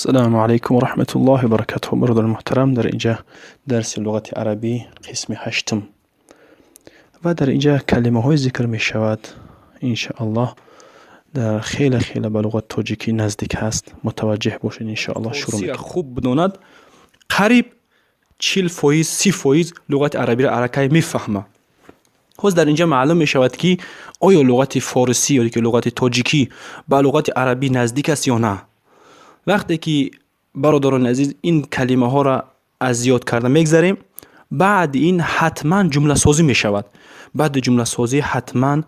Ассалому алайкум ва раҳматуллоҳи ва баракатуҳ. Бародари муҳтарам, дар инҷа дарси луғати арабӣ қисми ҳаштум ва дар инҷа калимаҳое зикр мешавад, иншааллоҳ, дар хеле хеле ба луғати тоҷикӣ наздик ҳаст. Мутаваҷҷеҳ бошед, иншааллоҳ, шурӯъ форсиро хуб бидонад, қариб 40%, 30% луғати арабиро аллакай мефаҳма. Ҳоз дар инҷа маълум мешавад, ки оё луғати форсӣ ё ки луғати тоҷикӣ ба луғати арабӣ наздик аст ё на. Вақте ки, бародарони азиз, ин калимаҳоро аз ёд карда мегзарем, баъди ин ҳатман ҷумласозӣ мешавад. Баъди ҷумласозӣ ҳатман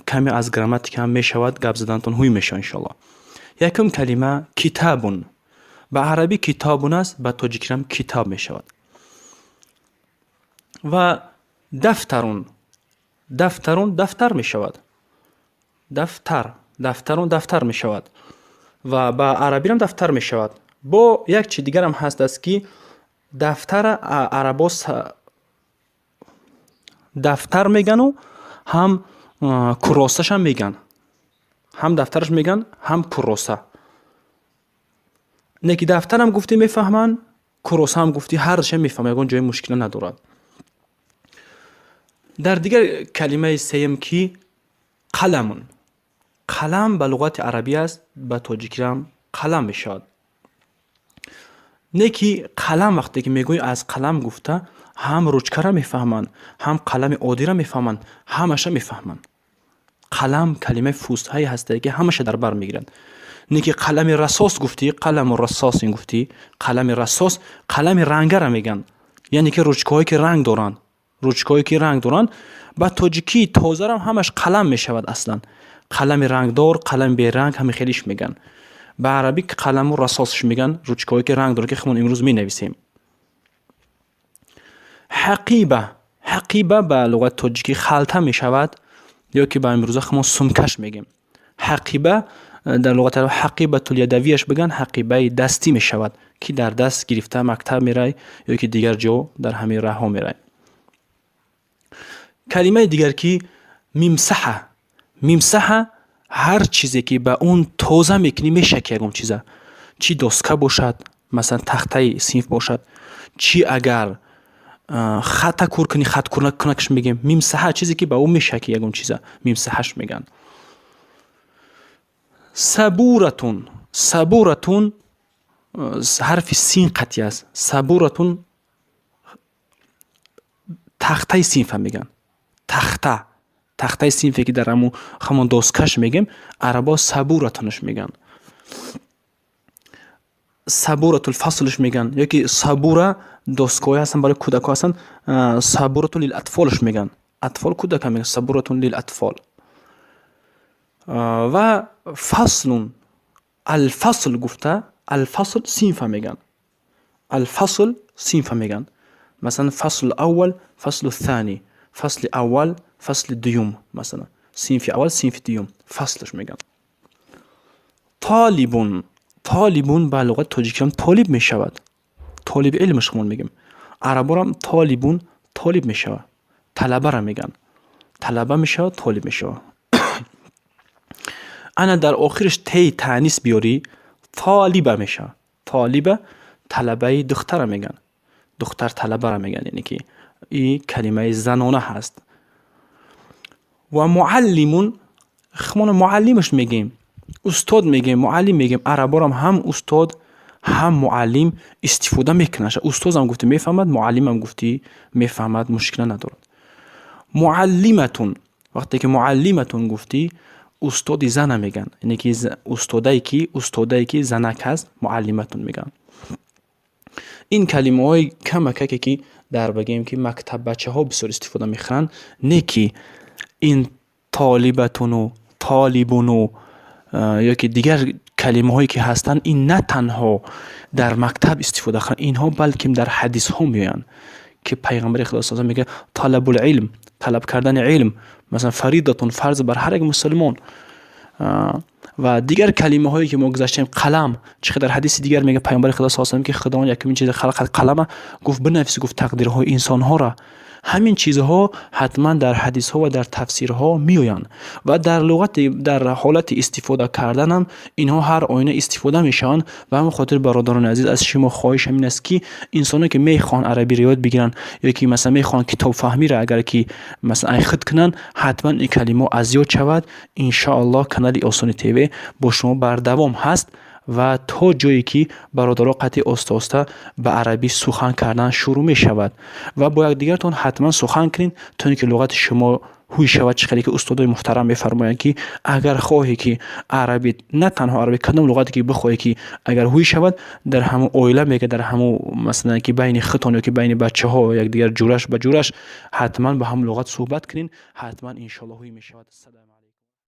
каме аз грамматика ҳам мешавад, гап задантон ҳуй мешавад, иншоаллоҳ. Якум калима китабун. Ба арабӣ китобун аст, ба тоҷикиам китоб мешавад. Ва дафтарун. Дафтарун дафтар мешавад. Дафтар, дафтарун дафтар мешавад. Ва ба арабиам дафтар мешавад. Бо як чи дигарам ҳаст аст, ки дафтара арабо дафтар мегану ҳам куросашам меган. Ҳам дафтараш меган, ҳам куроса. Не ки дафтарам гуфтӣ, мефаҳманд, куросаам гуфтӣ, ҳардушам мефаҳманд, ягон ҷои мушкила надорад. Дар дигар калимаи сеюм, ки қаламун. Қалам ба луғати арабӣ аст, ба тоҷикиам қалам мешавад. Не ки қалам вақте ки мегӯӣ, аз қалам гуфта ҳам ручкаро мефаҳманд, ҳам қалами оддиро мефаҳманд, ҳамаша мефаҳманд. Қалам калимаи фусҳае ҳастае, ки ҳамаша дар бар мегирад. Не ки қалами расос гуфтӣ, қаламу рассос ин гуфтӣ, қалами рассос қалами рангара мегӯянд. Яъне ки ручкаҳое ки ранг доранд. Ручкаҳое ки ранг доранд, ба тоҷикии тозарам ҳамаш қалам мешавад аслан. Қалами рангдор, қалами беранг, ҳама хелиш мегӯянд. Ба арабӣ қаламу расосш мегӯянд, ручкаҳое ки ранг дорад, ки худмон имрӯз менависем. Ҳақиба. Ҳақиба ба луғати тоҷикӣ халта мешавад ё ки ба имрӯза худмон сумкаш мегӯем. Ҳақиба дар луғати араб ҳақибатул ядавияш бигӯянд, ҳақибаи дастӣ мешавад, ки дар даст гирифта мактаб мерай ё ки дигар ҷо дар ҳамин раҳҳо мерай. Калимаи дигар, ки мимсаҳа. Мимсаҳа ҳар чизе ки ба он тоза мекунӣ, мешаки ягон чиза. Чӣ доска бошад, масалан, тахтаи синф бошад, чӣ агар хата кур кунӣ, хаткунакаш мегӯем. Мимсаҳа чизе ки ба ӯ мешаки ягон чиза, мимсаҳаш мегӯянд. Сабуратун. Сабуратун ҳарфи син қатъӣ аст. Сабуратун тахтаи синфа мегӯянд. Тахта. Тахтаи синфе ки дар ҳамон доскаш мегӯем, арабо сабуратунаш мегӯянд. Сабуратул фаслш мегӯянд ё ки сабура доскаҳое ҳастанд, барои кӯдакҳо ҳастанд, сабуратун лил атфолш мегӯянд. Атфол кӯдака мегӯянд, сабуратун лил атфол. Ва фаслун, алфасл гуфта, алфасл синфа мегӯянд. Алфасл синфа мегӯянд. Масалан, фаслу аввал, фаслу thani. Фасли аввал, фасли дуюм, масалан. Синфи аввал, синфи дуюм, фаслш мегӯянд. Толибун. Толибун ба луғати тоҷикиам толиб мешавад. Толиби илмш худмон мегӯем. Араборам толибун толиб мешавад. Талабара мегӯянд. Талаба мешавад, толиб мешавад. Ана дар охираш теи таънис биёрӣ, толиба мешавад. Толиба талабаи духтара мегӯянд. Духтар талабара мегӯянд, яъне ки и калимаи занона ҳаст. Ва муаллимун худмон муаллимаш мегӯем. Устод мегӯем, муаллим мегӯем. Араборам ҳам устод, ҳам муаллим истифода мекунанд. Устозам гуфтӣ, мефаҳмад, муаллимам гуфтӣ, мефаҳмад, мушкила надорад. Муаллиматун вақте ки муаллиматун гуфтӣ, устоди зана мегӯянд. Яъне ки устодае ки занак ҳаст, муаллиматун мегӯянд. Ин калимаҳои камакаке, ки дар бигӯем, ки мактаббачаҳо бисёр истифода мехӯранд, не ки ин толибатуну толибуну ё ки дигар калимаҳое ки ҳастанд, ин на танҳо дар мактаб истифода хӯранд инҳо, балки дар ҳадисҳо меоянд, ки пайғамбари Худо с мегӯяд: талабул илм, талаб кардани илм, масалан, фаридатун, фарз бар ҳар як мусулмон. Ва дигар калимаҳое ки мо гузаштем, қалам, чӣ дар ҳадиси дигар мегӯяд пайғамбари Худо с ки Худованд якумин чизе халқ кард, қалама, гуфт: бинавис, гуфт, тақдирҳои инсонҳоро. Ҳамин чизҳо ҳатман дар ҳадисҳо ва дар тафсирҳо меоянд ва дар луғати, дар ҳолати истифода карданам инҳо ҳар оина истифода мешаванд. Ба ҳамин хотир, бародарони азиз, аз шумо хоҳиш ҳамин аст, ки инсоне ки мехоҳанд арабиро ёд бигиранд ё ки масалан мехоҳанд китобфаҳмиро агар ки масалан айхид кунанд, ҳатман ин калимаҳо аз ёд шавад. Иншоаллоҳ, канали Осони ТВ бо шумо бардавом ҳаст ва то ҷое ки бародаро қатъи оста оста ба арабӣ сухан кардан шурӯъ мешавад ва бо якдигартон ҳатман сухан кунед, то ин ки луғати шумо ҳуй шавад. Чӣ хеле ки устодои муҳтарам мефармоянд, ки агар хоҳӣ ки арабӣ, на танҳо арабӣ, кадом луғате ки бихоҳӣ, ки агар ҳуй шавад, дар ҳамун оила мега, дар ҳамун масалан ки байни худтон ё ки байни бачаҳо якдигар ҷураш ба ҷураш ҳатман ба ҳамун луғат суҳбат кунед, ҳатман иншоаллоҳ ҳуй мешавад.